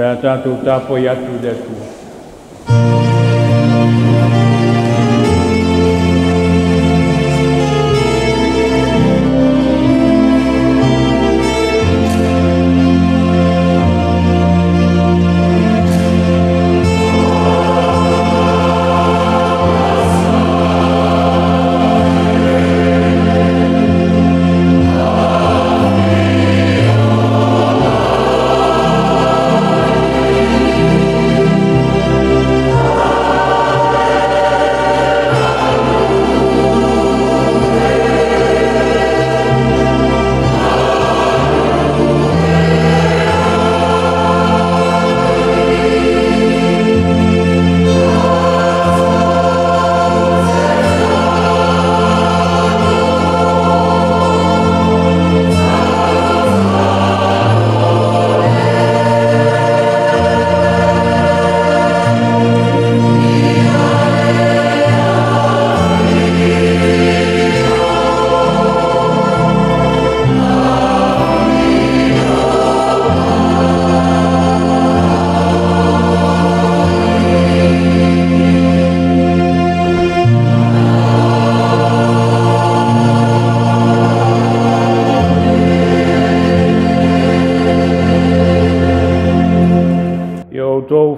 Le a tatou tapuai atu i le Atua.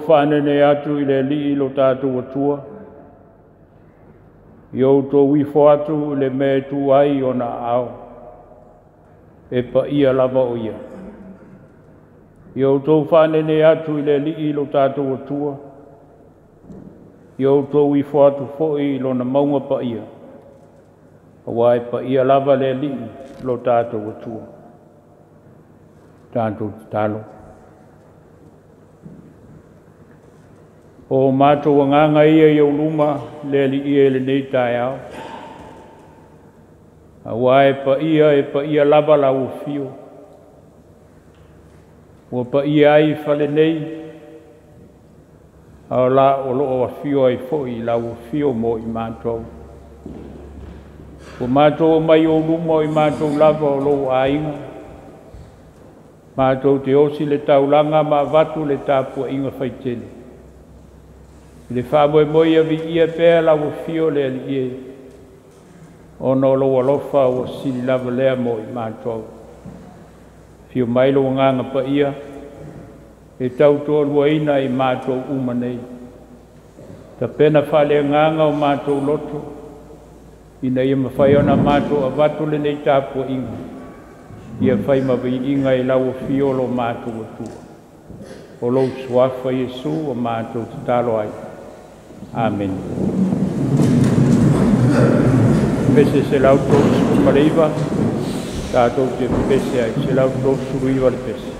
Faanene atu i le Alii lo tatou Atua, ia outou ifo atu i le mea e tu ai ona aao, e paia lava o ia. Ia outou faanene atu i le Alii lo tatou Atua, ia outou ifo atu foi i lona mauga paia, aua e paia lava le Alii lo tatou Atua. Tatou tatalo. O matou agaga ia i ou luma le Alii e lenei taeao, aua e paia lava lau afio, ua paia ai fale nei, a o la o loo afio ai foi lau afio mo i matou. Ua matou omai i ou luma o i matou lava o lou aiga, matou te osi le taulaga ma avatu le tapuaiga faitele. I le faamoemoe ia viia pea lau afio le Alii e, ona o lou alofa ua sili lava lea mo i matou. Afio mai lou agaga paia e tautoaluaina i matou uma nei. Tapena faaleagaga o matou loto, ina ia mafai ona matou avatu lenei tapuaiga, ia fai ma viiga i lau afio lo matou Atua. O lou suafa Iesu o matou tatalo ai. Amene. Pese 139, tatou te pese ai, 139 le pese.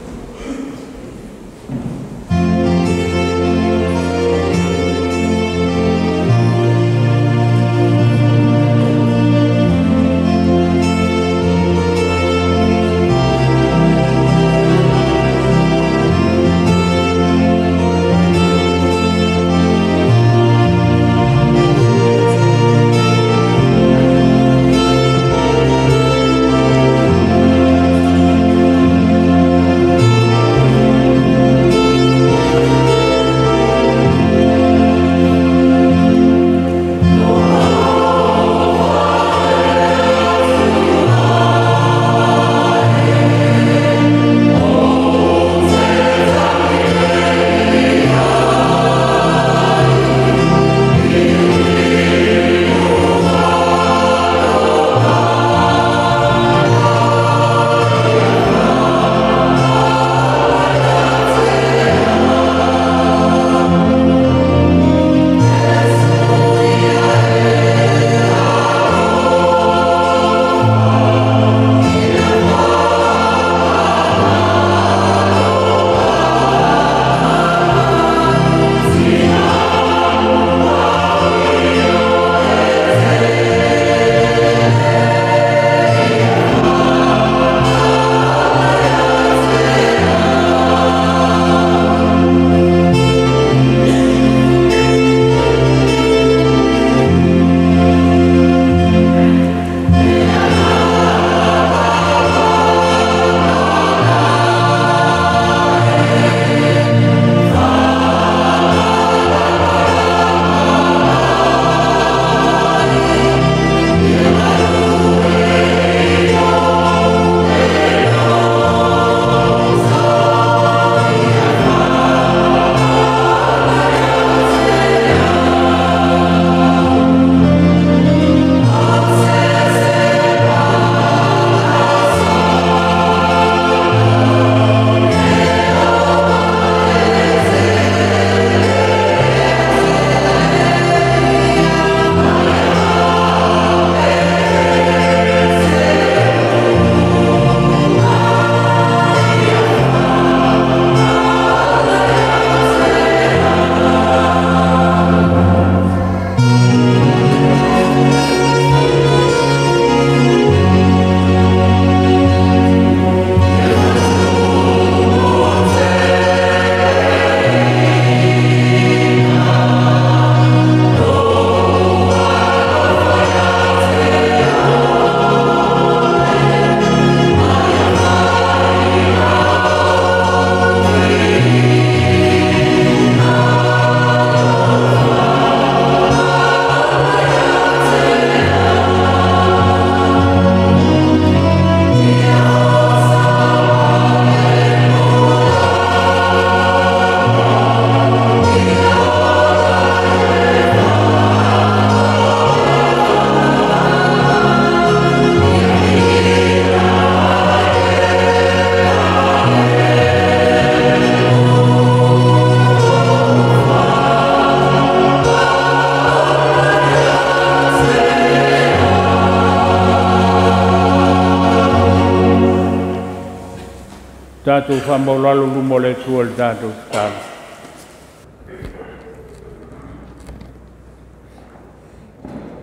Tatou faamaualalo luma o le Atua i le tatou tatalo.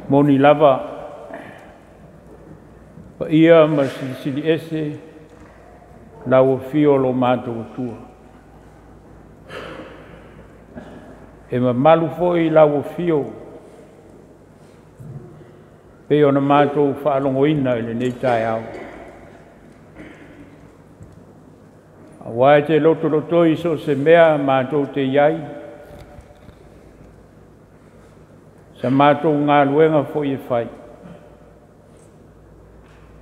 Moni lava, paia ma silisili ese lau afio o lo matou Atua. E mamalu foi lau afio pei ona matou faalogoina i lenei taeao. Aua e te lotolotoi i so o se mea matou te i ai, sa matou galuega foi e fai,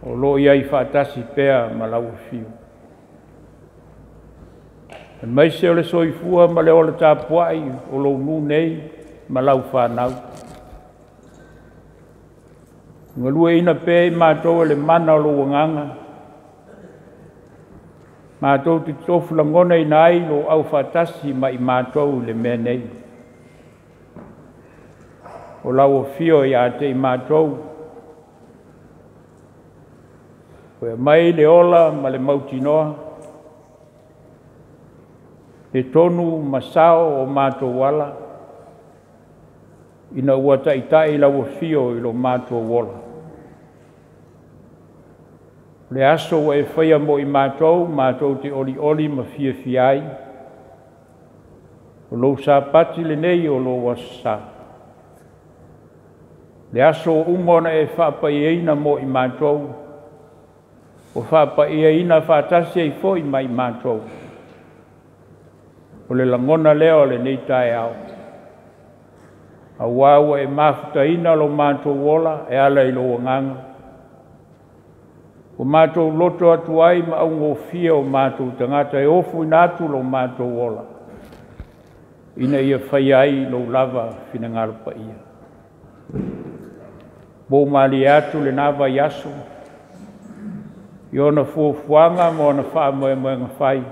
o lo o i ai faatasi pea ma lau afio. Aemaise o le soifua ma le ola tapuai o lou nuu nei ma lau fanau. Galueaiina pea i matou e le mana o lou agaga, matou te tofu lagonaina ai lou aufaatasi ma i matou i le mea nei. O lau afio ia te i matou, ua aumai le ola ma le mautinoa, le tonu ma sao o matou ala, ina ua taitai lau afio i lo matou ola. O le aso ua e faia mo i matou, matou te olioli ma fiafia ai, o lou Sapati lenei o lou Aso Sa. Le aso ua uma ona e faapaiaina mo i matou, ua faapaiaina faatasi ai foi ma i matou. O le lagona lea o lenei taeao, aua ua e mafutaina lo matou ola e ala i lou agaga, ua matou loto atu ai ma augofie o matou tagata e ofuina atu lo matou ola, ina ia faia ai lou lava finagalo paia. Ua ou malie atu lena vaiaso i ona fuafuaga ma ona faamoemoega fai,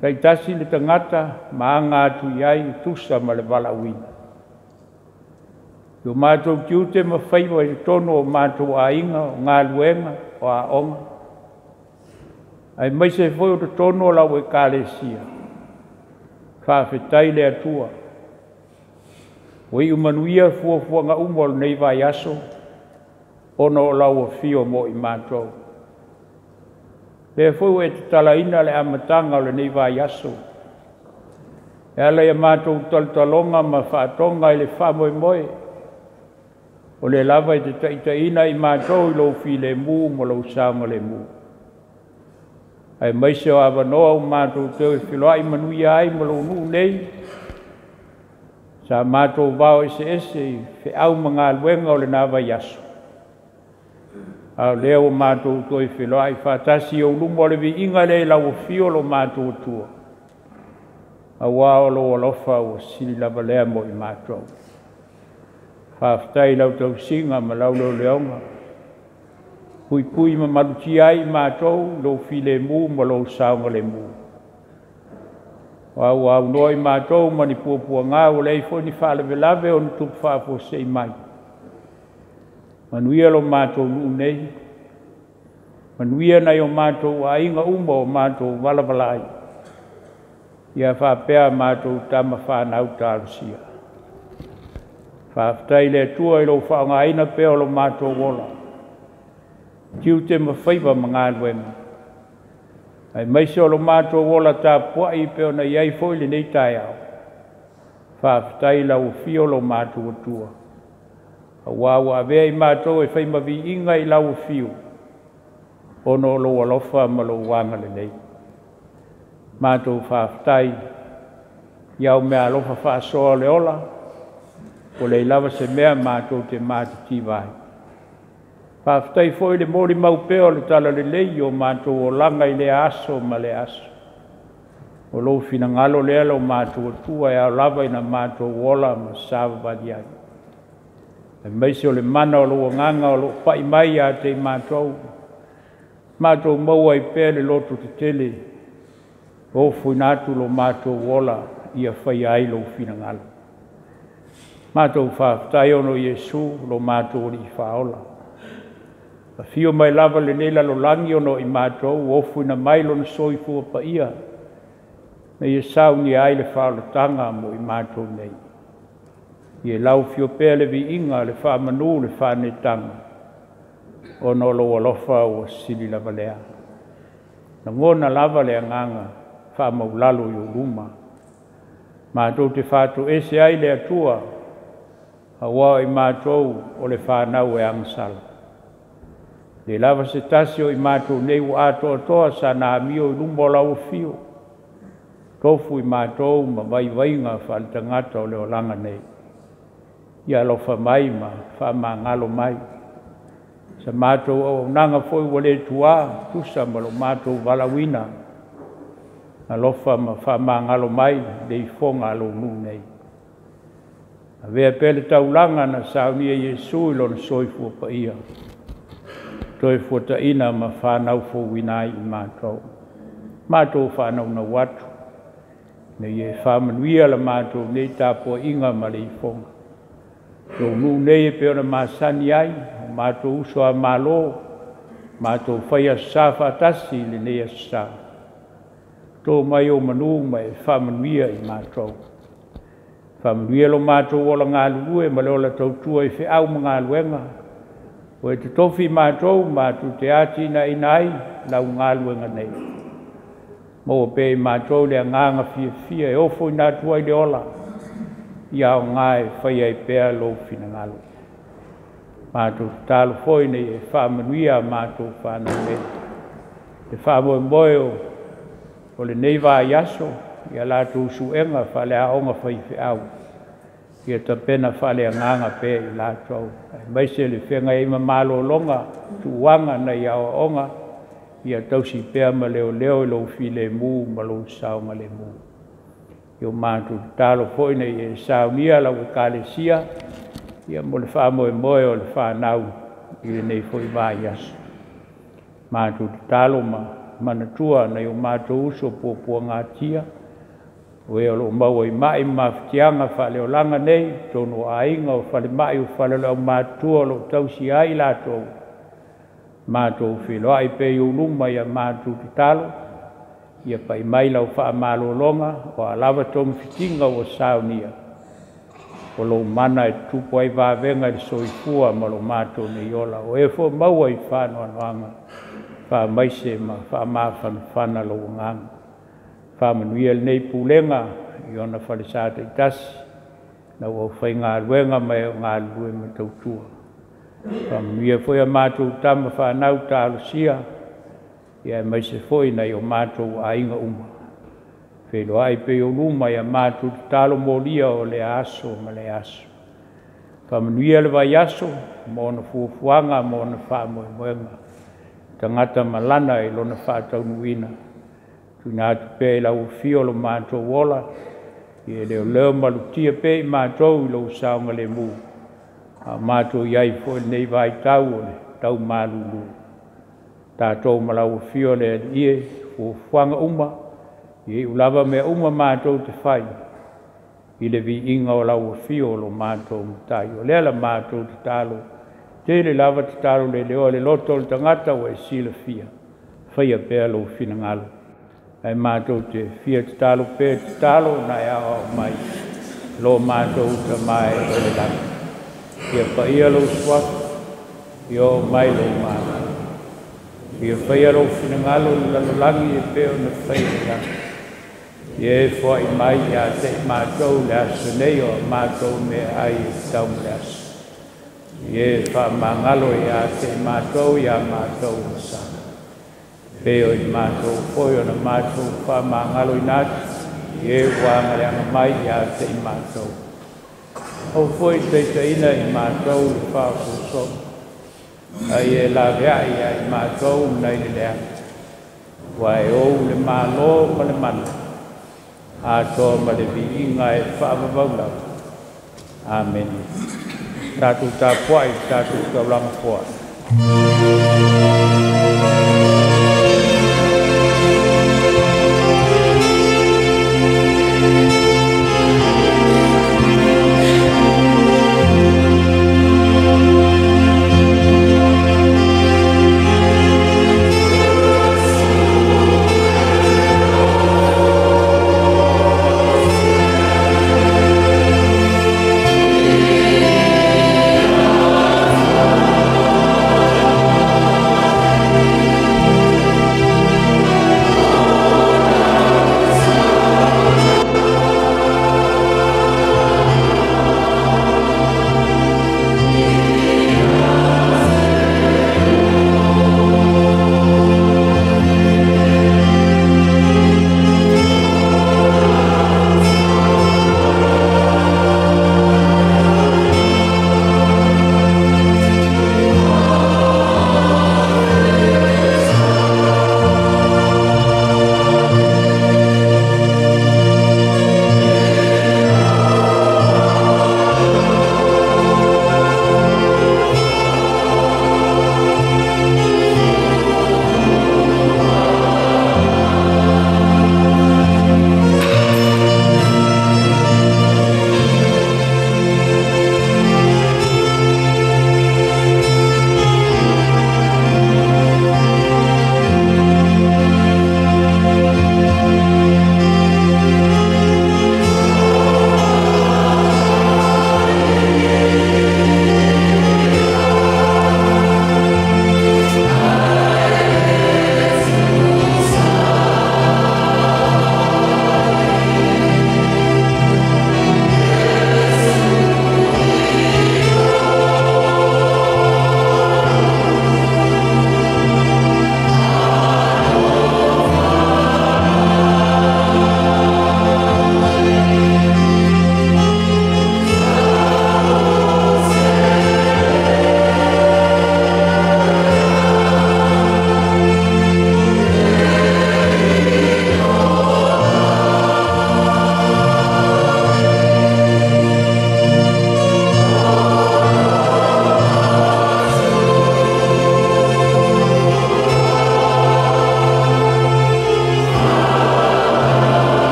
taitasi le tagata ma aga atu i ai e tusa ma le valaauina. I o matou tiute ma faiva i totonu o matou aiga, o galuega, o aoga, aemaise foi o totonu o lau Ekalesia, faafetai le Atua. Ua iu manuia fuafuaga uma o lenei vaiaso, ona o lau afio mo i matou. Lea foi ua e tatalaina le amataga o lenei vaiaso, e ala i a matou talotaloga ma faatoga i le faamoemoe, o lea lava e te taitaiina i matou i lou filemu ma lou saogalemu. Aemaise o avanoa ua matou toe feloai manuia ai ma lou nuu nei, sa matou vao eseese i feau ma galuega o lena vaiaso, a o lea ua matou toe feloai faatasi i ou luma o le viiga lea i lau afio lo matou Atua, aua o lou alofa ua sili lava lea mo i matou. Faafetai i lau tausiga ma lau leoleoga, puipui ma malutia ai i matou lou filemu ma lou saogalemu. Aua ua aunoa i matou ma ni puapuaga, ua leai foi ni faalavelave o ni tupu faafuasei mai. Manuia lo matou nuu nei, manuia nai o matou aiga uma o matou valavala ai, ia faapea matou tama fanau talosia. Faafetai i le Atua i lou faaaogaina pea o lo matou ola, tiute ma faiva ma galuega, aemaise o lo matou ola tapuai pei ona i ai foi lenei taeao. Faafetai i lau afio lo matou Atua, aua ua avea i matou e fai ma viiga i lau afio, ona o lou alofa ma lou agalelei. Matou faafetai i au meaalofa faasoa o le ola, ua leai lava se mea matou te matitiva ai. Faafetai foi le molimau pea o le talalelei o matou olaga i lea aso ma lea aso. O lou finagalo lea lo matou Atua e ao lava ina matou ola ma savavali ai. Aemaise o le mana o lou agaga o loo pai mai ia te i matou, matou maua ai pea le loto tetele, ofuina atu lo matou ola ia faia ai lou finagalo. Matou faafetai ona o Iesu lo matou Alii Faaola. Afio mai lava lenei lalolagi ona o i matou ua ofoina mai Lona soifua paia, na ia saunia ai le faaolataga mo i matou nei. Ia lau afio pea le viiga, le faamanu, le faaneetaga, ona o lou alofa ua sili lava lea. Lagona lava le agaga faamaulalo i ou luma, matou te faatoese ai le Atua, aua o i matou o le fanau e agasala. E le lava se tasi o i matou nei ua atoatoa sana amio i luma o lau afio, tofu i matou ma vaivaiga faaletagata o le olaga nei. Ia alofa mai ma faamagalo mai. Sa matou auaunaga foi ua le tuā, tusa ma lo matou valaauina, alofa ma faamagalo mai le ifoga a lou nuu nei. Avea pea le taulaga na saunia e Iesu i lona soifua paia, toe fuataina ma fanau fouina ai i matou. Matou faanaunau atu, ina ia e faamanuia la matou nei tapuaiga ma le ifoga. Lou nuu nei e pei ona masani ai, o matou uso a Malo, matou fai Aso Sa faatasi i lenei Aso Sa. To mai ou manu ma e faamanuia i matou. Faamanuia lo matou ola galulue ma le ola tautua i feau ma galuega, ua e totofi i matou matou te atinaeina ai lau galuega nei. Maua pea e i matou le agaga fiafia e ofoina atu ai le ola, ia aoga e faia ai pea lou finagalo. Matou tatalo foi ina ia e faamanuia a matou fanau nei. Le faamoemoe o lenei vaiaso i a latou suega faaleaoga faifeau, ia tapena faaleagaga pea i latou, aemaise le feagai ai ma malologa, tuuaga nai aoaoga, ia tausi pea ma leoleo i lou filemu ma lou saogalemu. Ia o matou tatalo foi ina ia e saunia lau Ekalesia ia mo le faamoemoe o le fanau i lenei foi vaiaso. Matou tatalo ma manatua nai o matou uso puapuagatia, o e o lo o maua i mai ma mafatiaga faaleolaga nei, totonu o aiga, o falemai, o fale o le aumatutua o lo o tausia ai i latou, matou feiloai pea i ou luma i a matou tatalo, ia pai mai lau faamalologa, o a lava togafitiga ua saunia, o lou mana e tutupu ai vavega i le soifua ma lo matou nei ola. O e foi maua i faanoanoaga, faamaise ma faamafanafana lou agaga. Faamanuia lenei pulega i ona falesa taitasi, lau aufaigaluega ma e o galulue ma tautua. Faamanuia foi a matou tama fanau talosia, ia aemaise foi nai o matou aiga uma. Feiloai pea i ou luma i a matou tatalo molia o lea aso ma lea aso. Faamanuia le vaiaso ma ona fuafuaga ma ona faamoemoega. Tagata malana i lona faataunuuina. Tuuina atu pea i lau afio lo matou ola, ia leoleo malutia pea i matou i lou saogalemu, a o matou i ai foi i lenei vaitau o le tau malulu. Tatou ma lau afio le Alii e, fuafuaga uma, ia iu lava mea uma matou te fai, i le viiga o lau afio o lo matou Matai. O lea la matou tatalo, tele lava tatalo leleoa i le loto o le tagata ua e silafia, faia pea lou finagalo. Ae matou te fia tatalo pea tatalo na e aoao mai, lo matou Tama e oe i le lagi. Ia paia lou suafa, ia oo mai lou Malo. Ia faia lou finagalo i le lalolagi e pei ona faia i le lagi. Ia e foai mai ia te i matou le aso nei o a matou meaai e tatau mo le aso. Ia e faamagalo ia te i matou ia matou sa. Pei o i matou foi ona matou faamagaloina atu, i e ua agaleaga mai ia te i matou. Aua foi ne i taitaiina i matou i le faaosoosoga, a ia e laveai ia i matou nai le leaga, aua e ou le Malo ma le mana, atoa ma le viiga e faavavau lava. Amene. Tatou tapuai, tatou taulaga foai.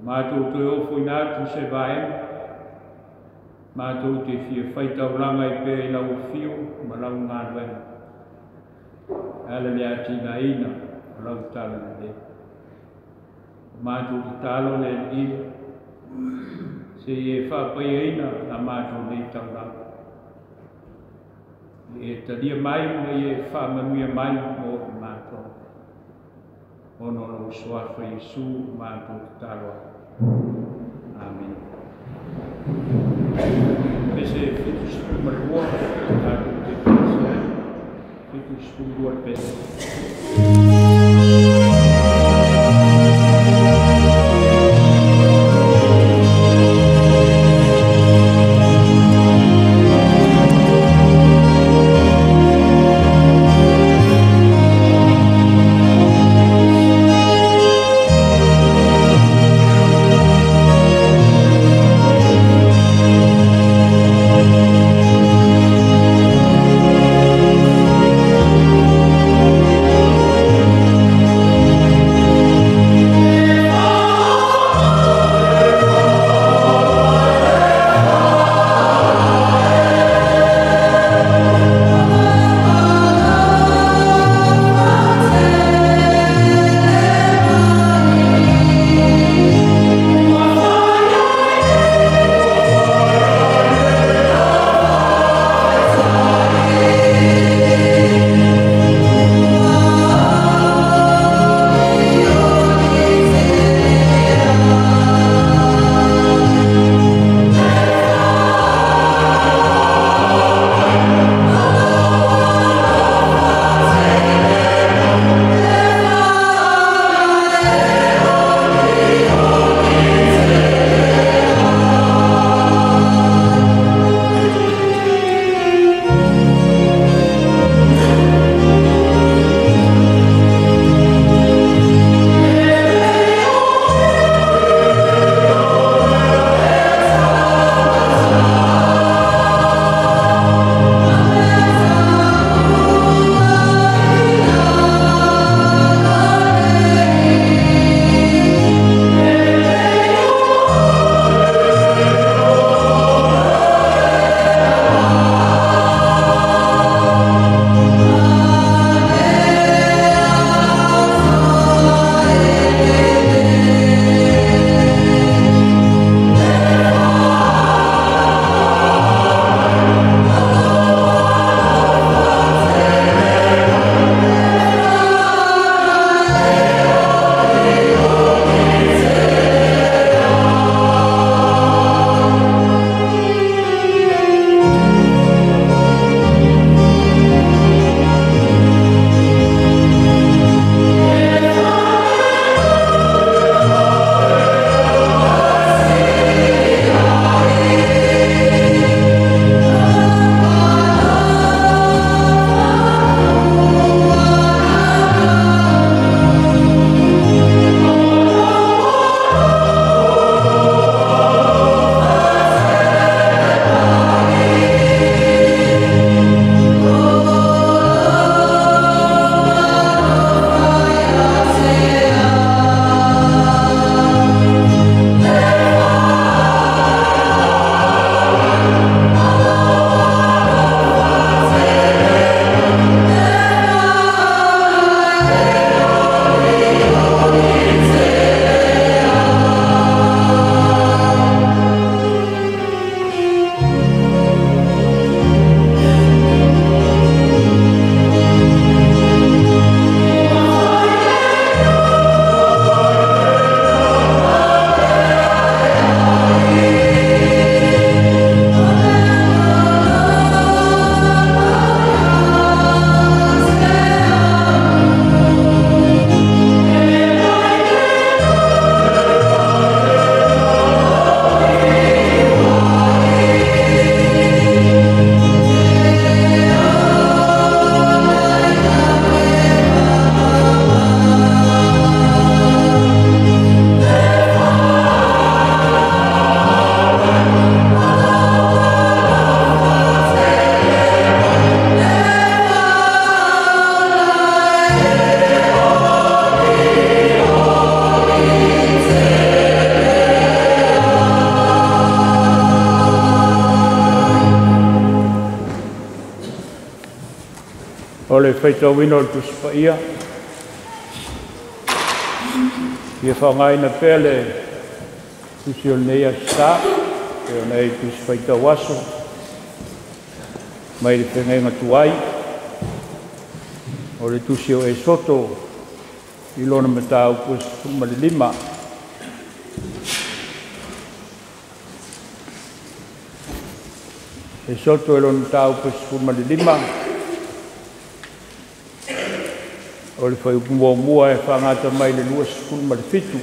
Matou toe ofoina atu se vaega, matou te fia faitaulaga ai pea i lau afio ma lau galuega, e ala i le atinaeina o lau talalelei. O matou tatalo le Alii e, se i e faapaiaina la matou nei taulaga. Ia e talia mai ma ia e faamanuia mai mo i matou. Ona o lou suafa Iesu matou tatalo ai. Amene. Pese 72, tatou te pese ai. 72 pese. le faitauina o le Tusi Paia, ia faaaogaina pea le tusi o lenei Aso Sa, e pei ona e tusi faitau aso mai le Feagaiga Tuai, o le tusi o Esoto i lona mataupu e 15. Esoto i lona mataupu e 15, o le fuaiupu muamua e faagata mai le 27.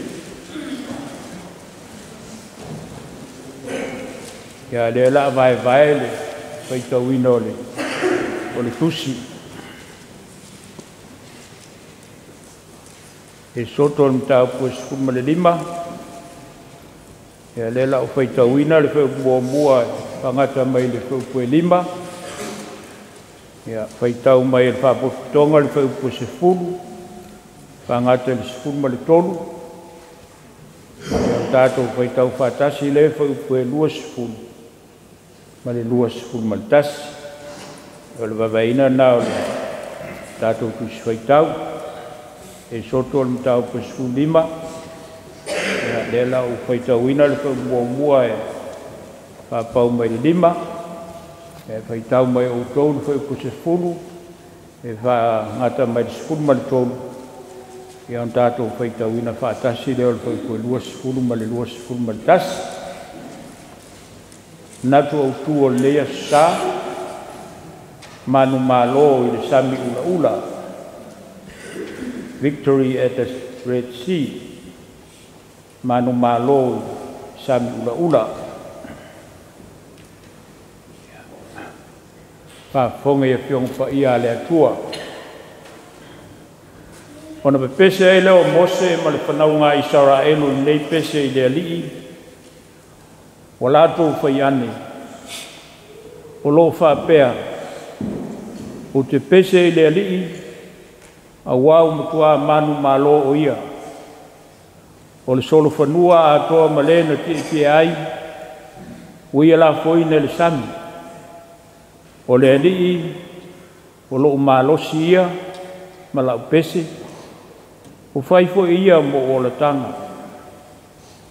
Ia lea o le a vaevae le faitauina o le tusi. Esoto o le mataupu e 15, ia lea o le a ou faitauina le fuaiupu muamua e faagata mai le fuaiupu e 5, ia faitau mai e le Faapotopotoga le fuaiupu e 10, faagata i le 13, ia o tatou faitau faatasi lea fuaiupu e 20 ma le 21. O le vaevaeina lena o le tatou tusi faitau. Esoto o le mataupu e 15, ia lea o le a ou faitauina le fuaiupu muamua e faapau mai le 5, e faitau mai outou le fuaiupu 10, e faagata mai le 13, ia ona tatou faitauina faatasi lea o le fuaiupu 20 ma le 21. Manatu autu o lenei Aso Sa, manumalo i le sami ulaula, Victory at the Red Sea, manumalo i le sami ulaula. Faafofoga i Afioga Paia a le Atua. Ona pepese ai lea o Mose ma le fanauga a Isaraelu i lenei pese i le Alii, ua latou fai ane, o lo o faapea, ou te pese i le Alii, auā ua matua manumalo o ia. O le solofanua atoa ma le na tietie ai, ua ia lafoina i le sami. O le Alii, o lou malosi ia ma lau pese, ua fai foi ia mou olataga.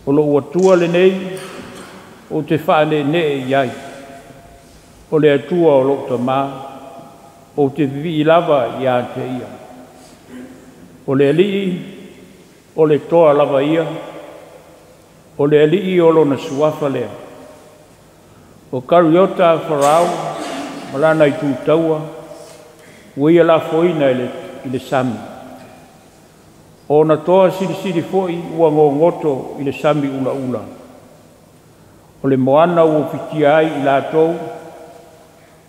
O lou Atua lenei, ou te faaneenee i ai. O le Atua o lou tamā, ou te vivii lava ia te ia. O le Alii, o le toa lava ia, o le Alii o lona suafa lea. O Kariota a Farao ma lana itu taua, ua ia lafoina i le sami. O ona toa silisili foi ua gogoto i le sami ulaula. O le moana ua fitia ai i latou,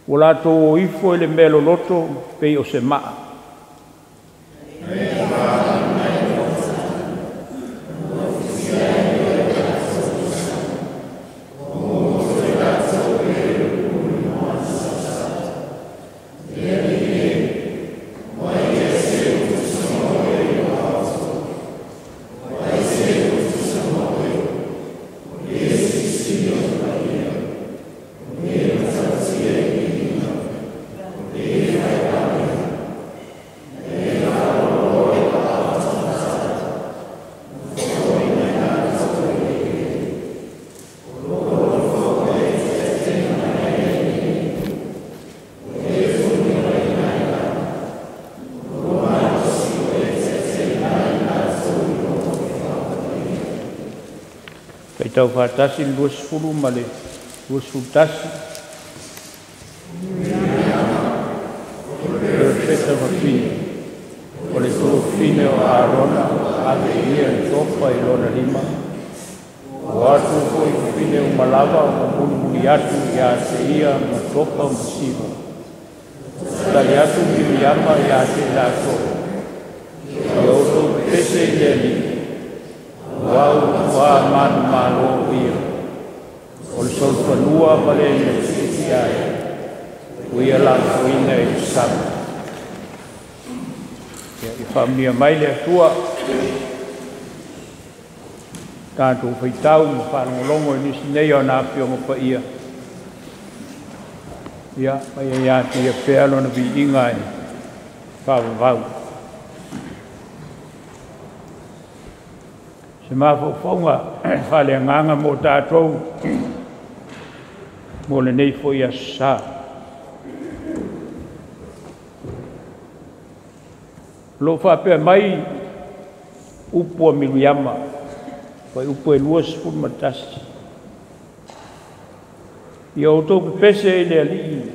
ua latou o ifo i le mea loloto pei o se maa. Faitau faatasi le 20 ma le 21. Perofeta fafine, o le tuafafine o Arona, ave ia le topa i lona lima. Ua atu foi fafine uma lava ma mulimuli atu ia te ia ma topa ma siva. Tali atu Miriama ia te latou. Ia outou pepese i le Alii, ua ua manumalo ia. O le solofanua ma le na tietie ai, ua ia lafoina i le sami. Ia i faamanuia mai le Atua, tatou faitau ma faalogologo i nisi nei o na afioga paia. Ia, ma ia ia te ia pea lona viiga e Faavavau. Se mafaufauga faaleagaga mo tatou mo lenei foi aso sa. O lo o faapea mai upu a Miriama, fuaiupu e 21. Ia outou pepese i le Alii,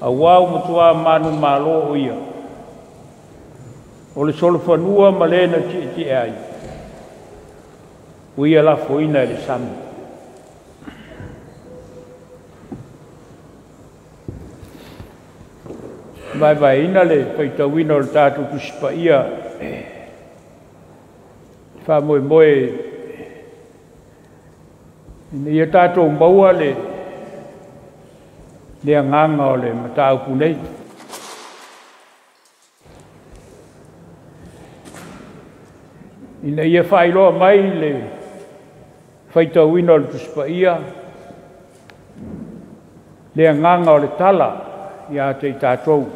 auā ua matua manumalo o ia, o le solofanua ma le na tietie ai, ua ia lafoina e le sami. Vaevaeina le faitauina o le tatou Tusi Paia, faamoemoe ina ia tatou maua le agaga o le mataupu nei. Ina ia faailoa mai le faitauina o le Tusi Paia, le agaga o le tala ia te i tatou.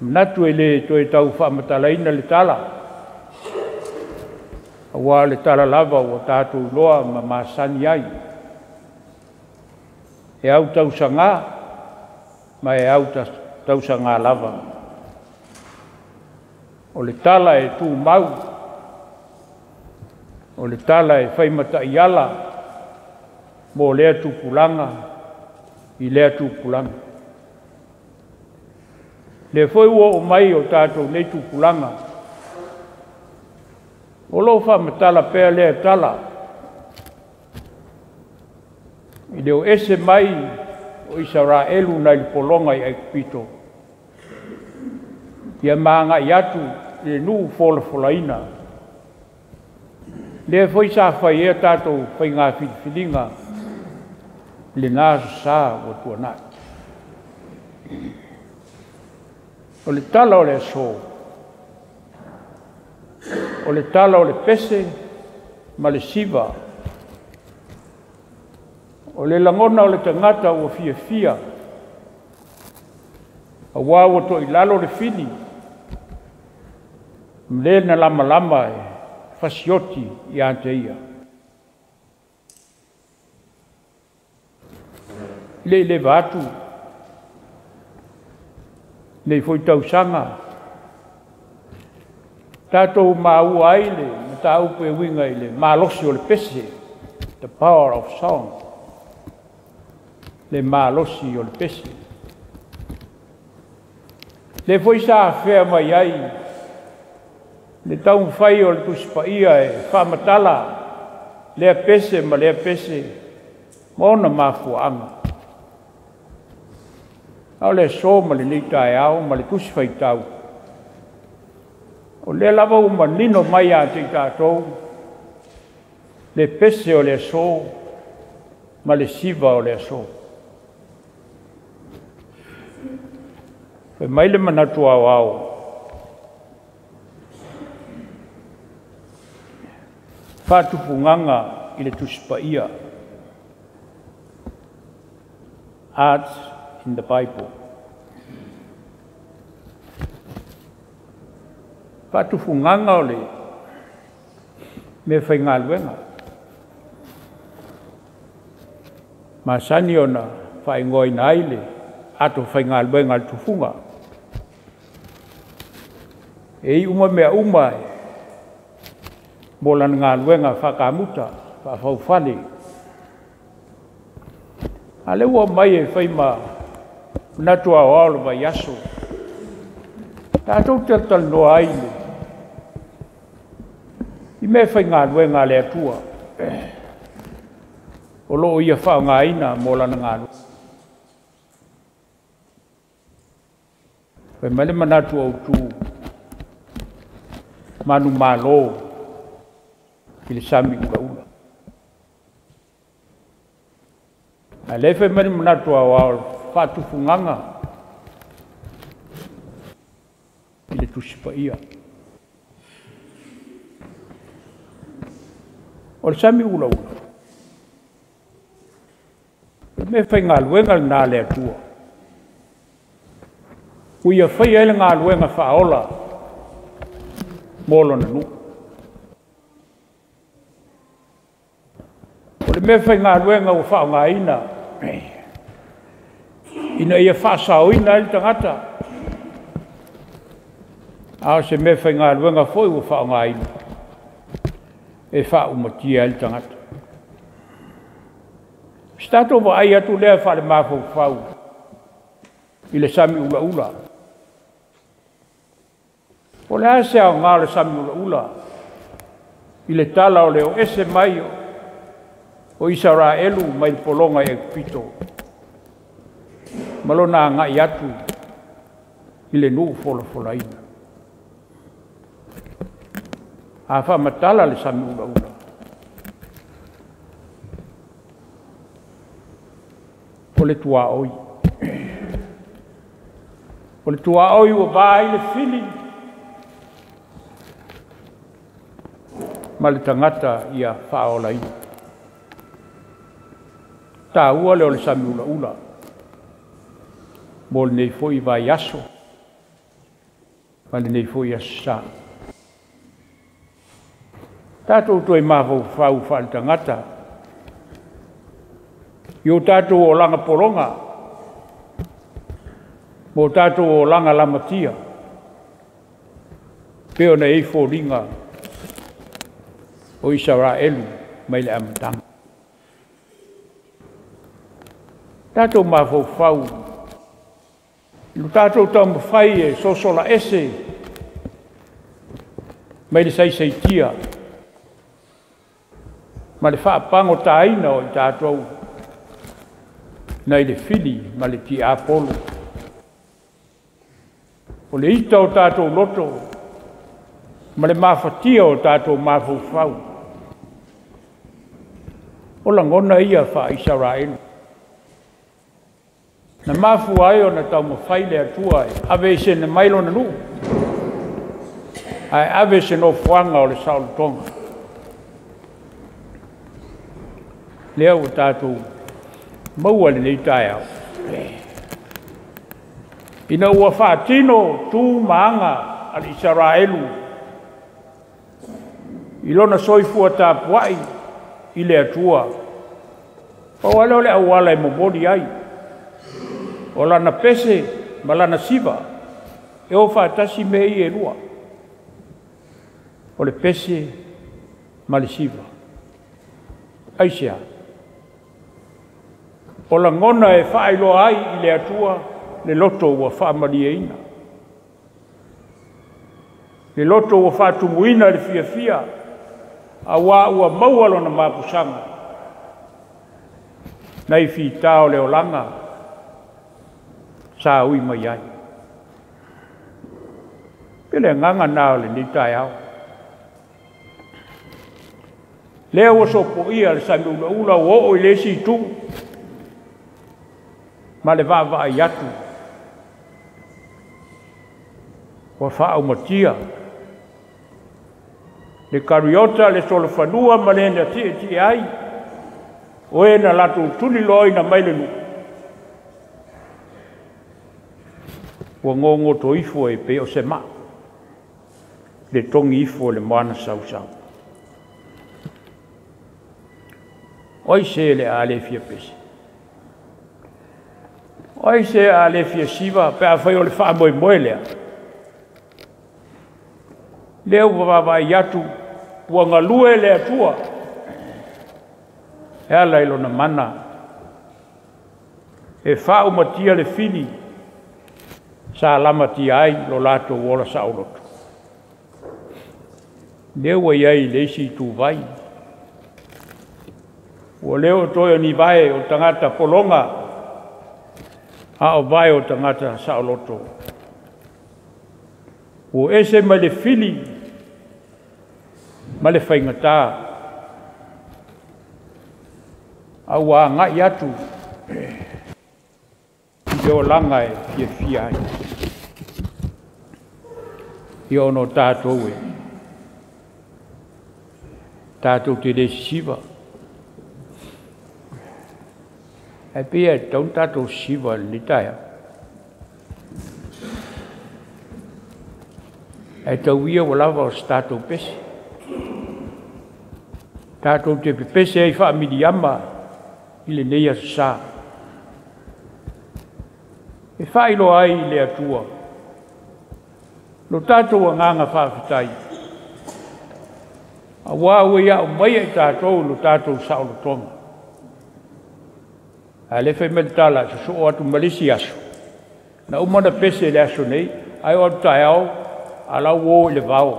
Manatu e le toe tau faamatalaina le tala, auā le tala lava ua tatou iloa ma masani ai. E au tausaga ma e au tausaga lava. O le tala e tumau, o le tala e faimataiala mo lea tupulaga i lea tupulaga. Lea foi ua oo mai o tatou nei tupulaga, o lo o faamatala pea lea tala i le o ese mai o Isaraelu nai le pologa i Aikupito, ia magai atu i le nuu folafolaina. Lea foi sa fai ai tatou faiga filifiliga i lena aso sa ua tuanai. O le tala o le aso, o le tala o le pese ma le siva. O le lagona o le tagata ua fiafia, auā ua toilalo le fili, ma le na lamalama e fasioti ia te ia. Le i leva atu nei foi tausaga, tatou maua ai le mataupu e uiga i le malosi o le pese, the power of song, le malosi o le pese. Le foi sa afea mai ai le taumafai o le Tusi Paia e faamatala lea pese ma lea pese ma ona mafuaaga. A o le aso ma lenei taeao ma le Tusi Faitau, o lea lava ua manino mai ia te i tatou le pese o le aso ma le siva o le aso. Fai mai le manatu aoao, faatupugaga i le Tusi Paia, Arts in the Bible. Faatufugaga o le mea faigaluega. Masani ona faaigoaina ai le ato faigaluega a le tufuga. E i uma mea uma mo lana galuega faakamuta, faafaufale. A lea ua mai e fai ma manatu aoao le vaiaso, tatou talatalanoa ai i mea faigaluega a le Atua o lo o ia faaaogaina mo lana galuega. Fai mai le manatu autu, manumalo i le sami ulaula. A lea fai mai le manatu aoao, faatufugaga i le Tusi Paia. O le sami ulaula, o le mea faigaluega lena a le Atua. Ua ia faia ai le galuega faaola mo lona nuu. O le meafaigaluega ua faaaogaina ina ia faasaoina ai le tagata, a o se meafaigaluega foi ua faaaogaina e faaumatia ai le tagata. O se tatou vaai atu lea faalemafaufau i le sami ulaula. O le a se aoga o le sami ulaula i le tala o le o ese mai o Isaraelu mai le pologa i Aikupito ma lona agai atu i le nuu folafolaina. A faamatala le sami ulaula, o le tuaoi. O le tuaoi ua va ai le fili ma le tagata ia faaolaina. Taua lea o le sami ulaula mo lenei foi vaiaso ma lenei foi aso sa. Tatou toe mafaufau faaletagata i o tatou olaga pologa ma o tatou olaga lamatia, pei ona i ai foliga o Isaraelu mai le amataga. Tatou mafaufau i lo tatou taumafai e sosola ese mai le saisaitia ma le faapagotaina o i tatou nai le fili ma le tiapolo. O le ita o tatou loto ma le mafatia o tatou mafaufau. O lagona ia faa-Isaraelu. Na mafua ai ona taumafai le Atua e aveeseina mai lona nuu, ae ave se nofoaga o le saolotoga. Lea ua tatou maua lenei taeao. Ina ua faatino tu ma aga a le Isaraelu i lona soifua tapuai i le Atua, pau lava lea o le auala e momoli ai, o lana pese ma lana siva, e o faatasi mea ia e lua, o le pese ma le siva. Aisea? O lagona e faailoa ai i le Atua le loto ua faamalieina, le loto ua faatumuina le fiafia, auā ua maua lona mapusaga nai fita o le olaga sa ui mai ai. Pe le agaga na o lenei taeao. Lea ua sopoia le sami ulaula ua oo i le isi itu ma le vaavaai atu ua faaumatia le kariota, le solofanua ma le na tietie ai, o e na latou tuliloaina mai le nuu, ua gogoto ifo e pei o se maa, le togi ifo o le moana sausau. O ai se le a le fia pese? O ai se a le fia siva pe afai o le faamoemoe lea? Lea ua vaavaai atu ua galue le Atua e ala i lona mana e faaumatia le fili sa lamatia ai lo latou ola saoloto. Lea ua i ai le isi ituvai, ua le o toe o ni vae o tagata pologa, a o vae o tagata saoloto. Ua ese mai le fili ma le faigata, a ua agai atu i le olaga e fiafia ai. Ia ona o tatou e tatou te le sisiva. Ae pei e tatau ona tatou sisiva i lenei taeao. Ae tauia ua lava o se tatou pese. Tatou te pepese ai faamiliama i lenei aso sa. E faailoa ai i le Atua lo tatou agaga faafetai, auā ua ia aumaia i tatou lo tatou saolotoga. Ae le fai mai le tala, sosoo atu ma le isi aso, na uma ona pese i le aso nei, ae oo atu taeao, a la ua o i le vao,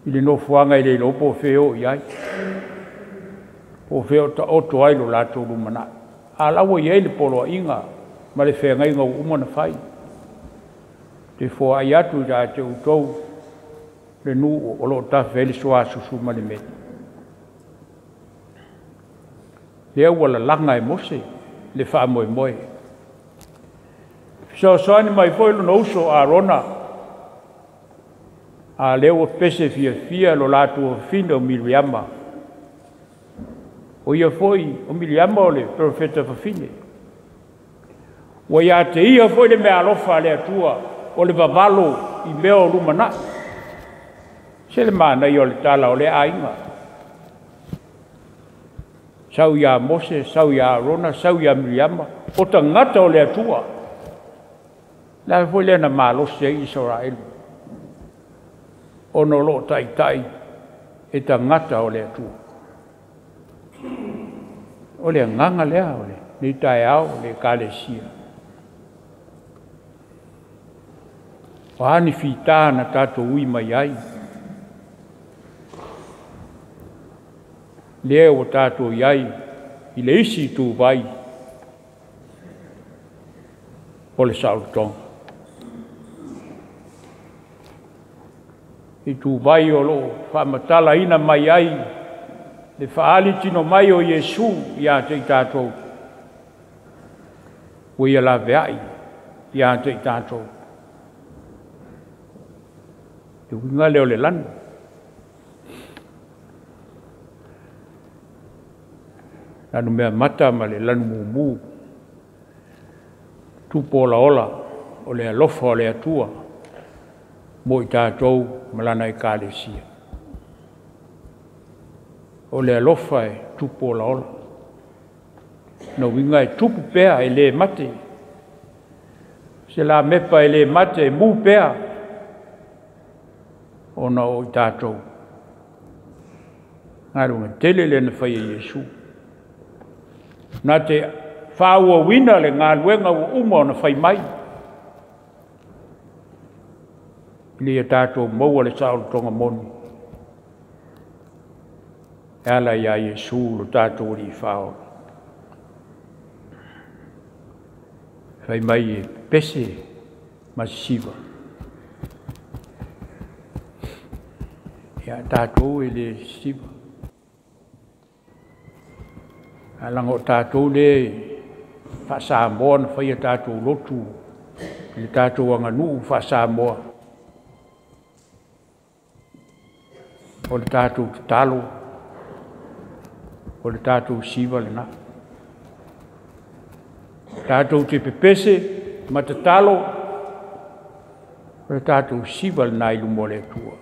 i le nofoaga e le iloa po o fea e o i ai, po o fea o taoto ai lo latou lumanai. A la ua i ai le poloaiga ma le feagaiga ua uma ona fai. Te foai atu ia te outou le nuu o lo o tafe ai le suasusu ma le meli. Lea ua lalaga e Mose le faamoemoe. Fesoasoani mai foi lona uso Arona, a lea ua pese fiafia lo latou afafine o Miriama. O ia foi o Miriama o le perofeta fafine. Ua ia te ia foi le meaalofa a le Atua o le vavalo i mea o lumanai. Se le manaia o le tala o lea aiga. Sau ia Mose, sau ia Arona, sau ia Miriama, o tagata o le Atua. Le a foi lea na malosi ai Isaraelu, ona o loo taitai e tagata o le Atua. O le agaga lea o lenei taeao o le Ekalesia. O a ni fita na tatou ui mai ai, lea ua tatou i ai i le isi ituvai o le saolotoga. Ituvai o loo faamatalaina mai ai le faaali tino mai o Iesu ia te i tatou, ua ia laveai ia te i tatou. Le uiga lea o le lanu. Lanu meamata ma le lanu mumu, tupu olaola o le alofa o le Atua mo i tatou ma lana Ekalesia. O le alofa e tupu olaola. Na uiga e tupu pea e le mate. Se la mepa e le mate e mu pea ona o i tatou. Galuega tele lea na fai e Iesu. Na te faaauauina le galuega ua uma ona fai mai, ina ia tatou maua le saolotoga moni e ala ia Iesu lo tatou Alii Faaola. Fai mai e pese ma sisiva. Ia tatou e le sisiva. A laga o tatou le faasamoa na faia tatou lotu i le tatou aganuu faasamoa. O le tatou tatalo, o le tatou siva lena. Tatou te pepese ma tatalo, o le tatou siva lena i luma o le Atua.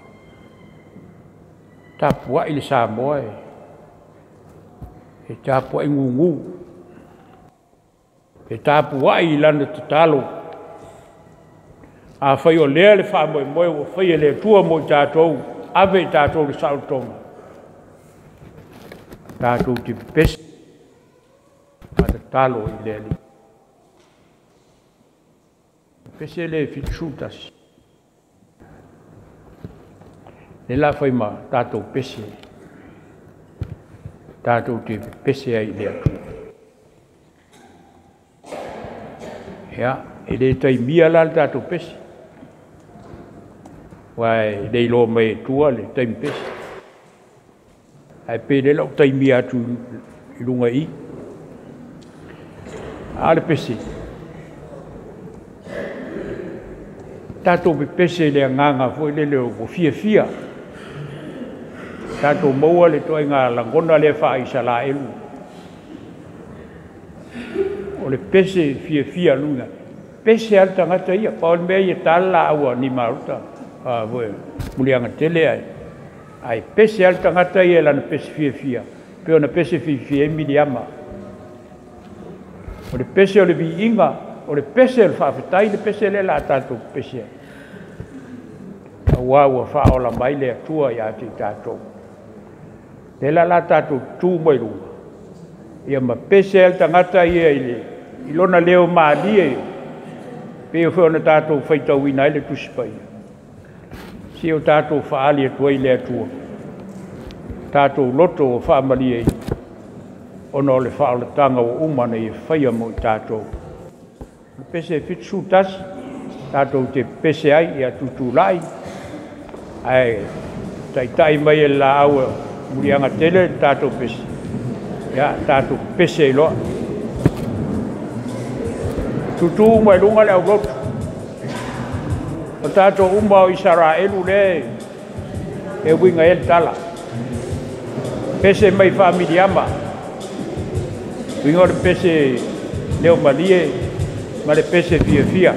Tapuai le Samoa e tapuai gugu, e tapuai i lana tatalo. Afai o lea le faamoemoe ua faia e le Atua mo i tatou, ave i tatou le saolotoga. Tatou te pepese ma tatalo i le Alii. Pepese le 71. Le la fai ma tatou pese. Tatou te pepese ai i le Atua. Ia, e le taimia la le tatou pese. Uae le iloa mai e tua le taimi pese. Ae pe le lau taimia atu i luga i. A le pese. Tatou pepese i le agaga foi lele o fiafia. Tatou maua le toaiga lagona lea faa-Isaraelu. O le pese fiafia luga. Pese lava le tagata ia, pau le mea ia ta le laau a Nimarota Muliagatele ae pese lava le tagata ia i lana pese fiafia, pei ona pese fiafia ai Miliama. O le pese o le viiga, o le pese o le faafetai, le pese lea o le a tatou pepese ai. Aua ua faaola mai le Atua ia te i tatou. O lea la o le a tatou tutu mai luga, ia ma pese ai le tagata ia i lona leo malie, pei foi ona tatou faitauina ai le Tusi Paia. Se o tatou faaali atu ai i le Atua, tatou loto ua faamalieina, ona o le faaolataga ua uma ona ia faia mo i tatou. O le pese 71, tatou te pese ai, ia tutulai, ae taitai mai e le laau Muliagatele le tatou pese, ia tatou pese ai loa. Tutu mai luga le aulotu, o tatou uma o Isaraelu lea e uiga ai le tala. Pese mai faa-Miliama, uiga o le pese leo malie ma le pese fiafia.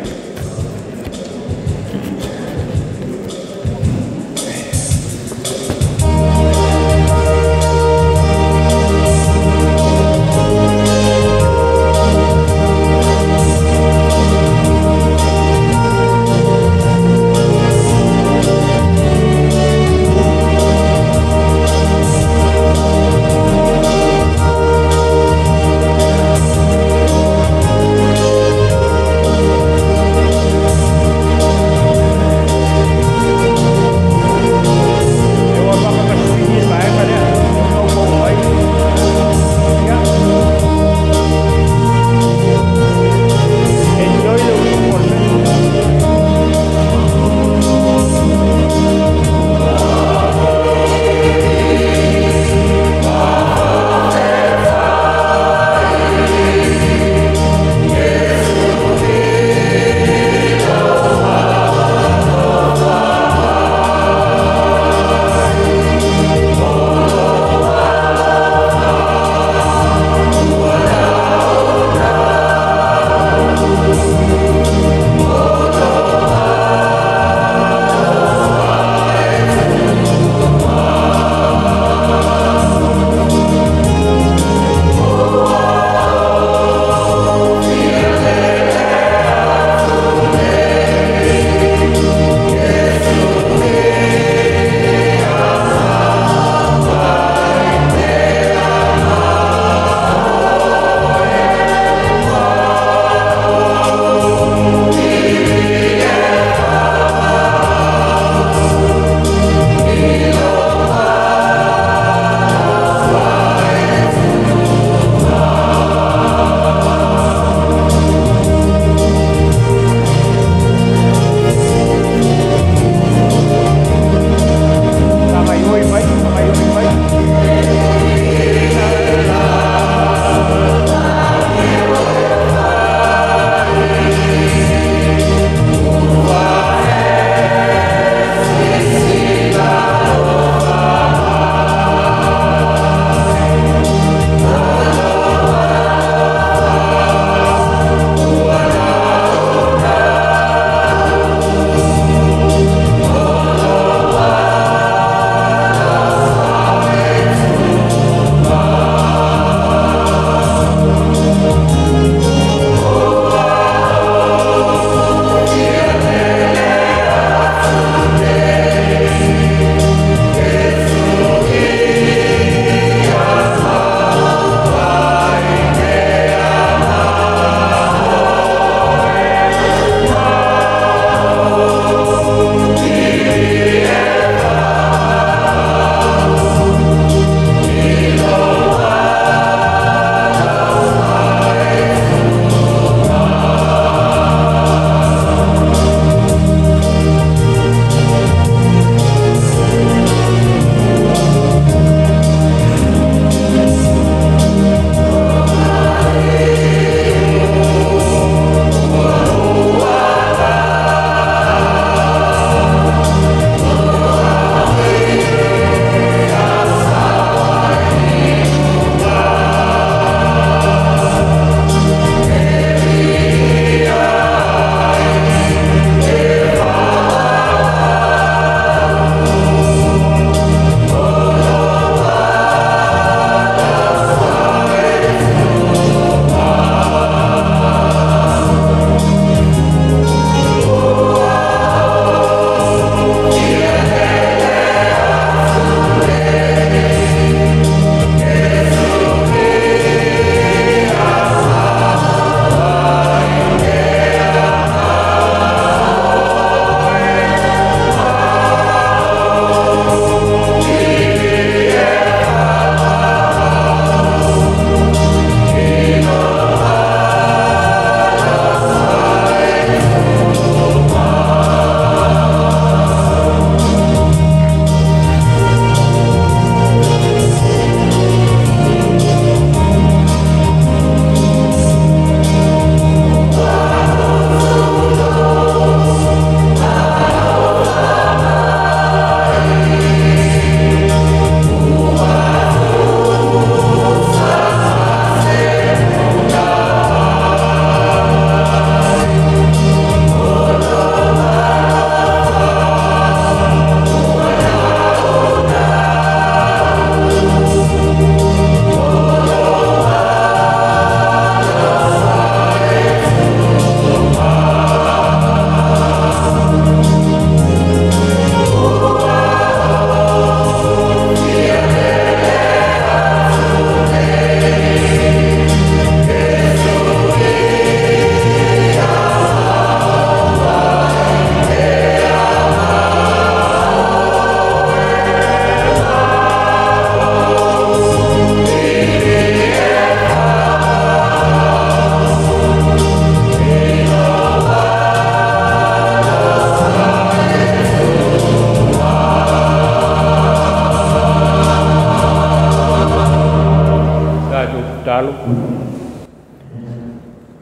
tatalo.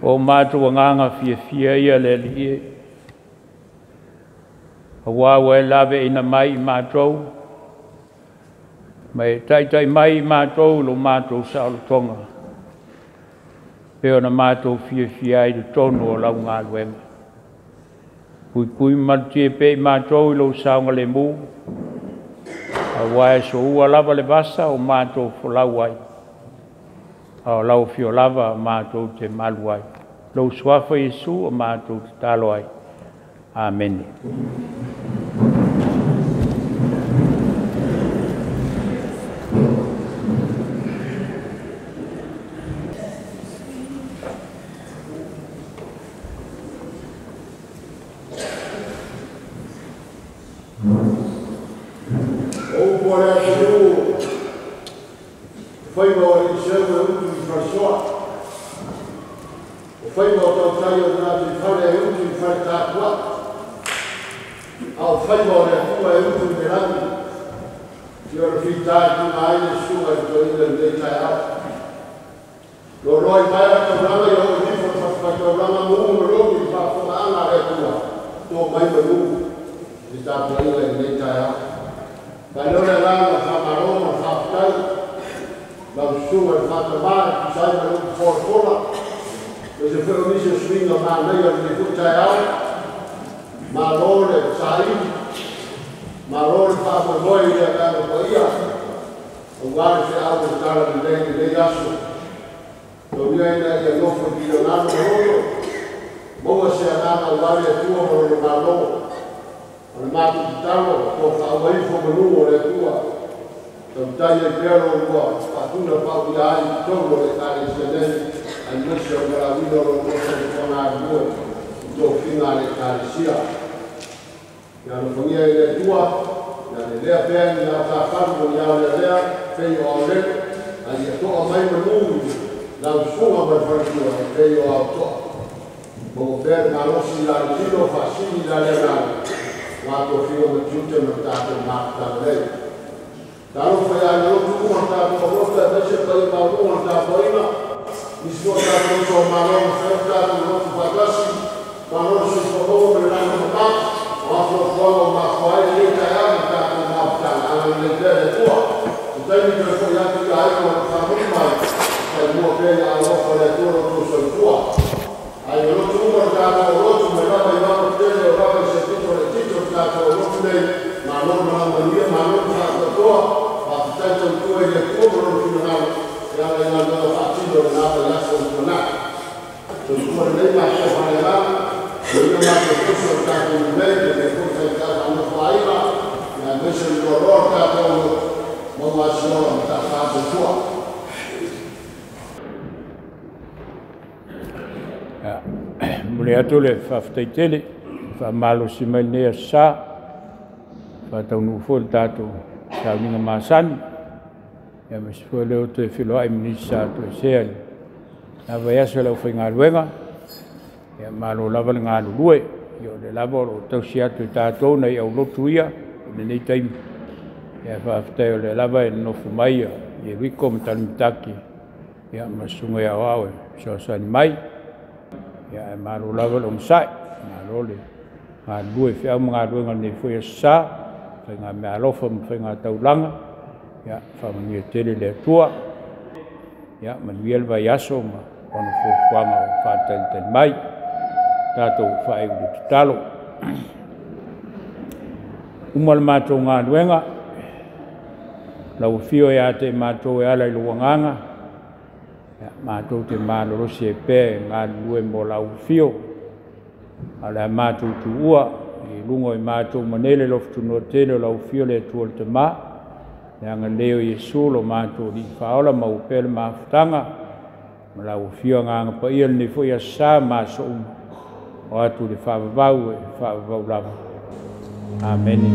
O matou agaga fiafia ia le Alii e, auā ua e laveaiina mai i matou, ma e taitai mai i matou i lo matou saolotoga, pei ona matou fiafia ai i totonu o lau galuega. Puipui ma malutia pea i matou i lou saogalemu, auā e soua lava le vasa o matou folau ai, a o lau afio lava matou te malu ai. Lou suafa Iesu o matou tatalo ai. Amene. O upu a le atunuu, faiva o alii seu e utu i falesoa, o faiva o tautai o le gataifale e utu i fale tapuai, a o faiva o le Atua e utu i le lagi. I ona fitaituga ai le susuga i le toeaina i lenei taeao. Loaloa i vae la taulaga ia oo ifo le fatafaitaulaga ma ugu ma logi i le faafofogaaga a le Atua, to mai manu i le tapuaiga i lenei taeao. Faailoa le agaga o le faamalo ma le faafetai lau susuga i le Faatamā e tusa ai ma le upu folafola, aemaise foi o nisi o suiga manaia o lenei foi taeao. Malo le saili, malo le faamoemoe i le Agaga Paia aua le feau o le talalelei i lenei aso. Taulia ina ia nofo i finagalo ma loto, maua se agaga aua le Atua ma lona Malo. O le matou tatalo, tofaauai ifo manu o le Atua, tautai ai pea lo oulua faatuna paulia ai i totonu o le Ekalesia nei, aemaise o le valaauina o lo oulua soifua galulue i tofiga a le Ekalesia. Ia alofagia e le Atua, ia lelea pea ni ao tafalu ma ni ao lealea pei o aolele, a ia toa mai manu i lau susuga ma le faletua e pei o ao toa. Maua pea le malosi i la le tino, faasili i la le agaga, aua tofiga ma tiute ma le tatou mafutaga nei. Talofa ia i lotu uma le tatou alofa, aemaise paia maualuga o le tapuaiga, nisi foi o tatou uso a Malo na fai o tatou lotu faatasi, malo le soifua maua ma le lagi e mama, o a fuafuaga ua mafua ai lenei taeao ma le tatou mafutaga, agalelei pea le Atua. Se taimi toe foi atu i aiga o lo o faamuli mai, taimua pea ia alofa le Atua lo outou soifua. Ai o lotu uma le tatou lotu mai lava i lalo tele o lava i se pito le tito le tatou lotu nei, malo le malaga manuia, malo le faatoatoa, faafetai tautua i le Atua ma lona finagalo e ala i galuega faatino i lena vaiaso ua tuanai. Soifua lelei matou faleagaga, manuia matou tusi o le tatou lelei, manuia foi faitau faanofo aiga, aemaise le loaloa o le tatou lotu, maua asiola ma tafā soifua. Momoli atu le faafetai tele, faamalosi mai lenei aso sa, faataunuu foi le tatou sauniga masani, aemaise foi lea ua toe feiloai ma nisi sa toesea i le vaiaso i le aufaigaluega. Ia malo lava le galulue, ia o lea lava o lo o tausi atu e tatou nai aulotu ia i lenei taimi. Ia faafetai o lea lava e nonofo mai Ieriko ma Talimataki, ia ma susuga i aoao e fesoasoani mai. Ia ae malo lava le onosai, malo le galulue i feau ma galuega i lenei foi aso sa, faiga meaalofa ma faiga taulaga, ia faamanuia tele le Atua. Ia manuia le vaiaso ma ona fuafuaga o faatalitali mai. Tatou faaiu i le tatalo. Uma le matou galuega, lau afio ia te matou e ala i lou agaga, ia matou te malolosi ai pea e galulue mo lau afio. A o le a matou tuua i luga o matou manele lofotunoa tele o lau afio le Atua le Tama, le agalelei o Iesu lo matou Alii Faaola, maua pea le mafutaga ma lau afio Agaga Paia lenei foi aso sa ma aso uma, o atu le faavavau e faavavau lava. Amene.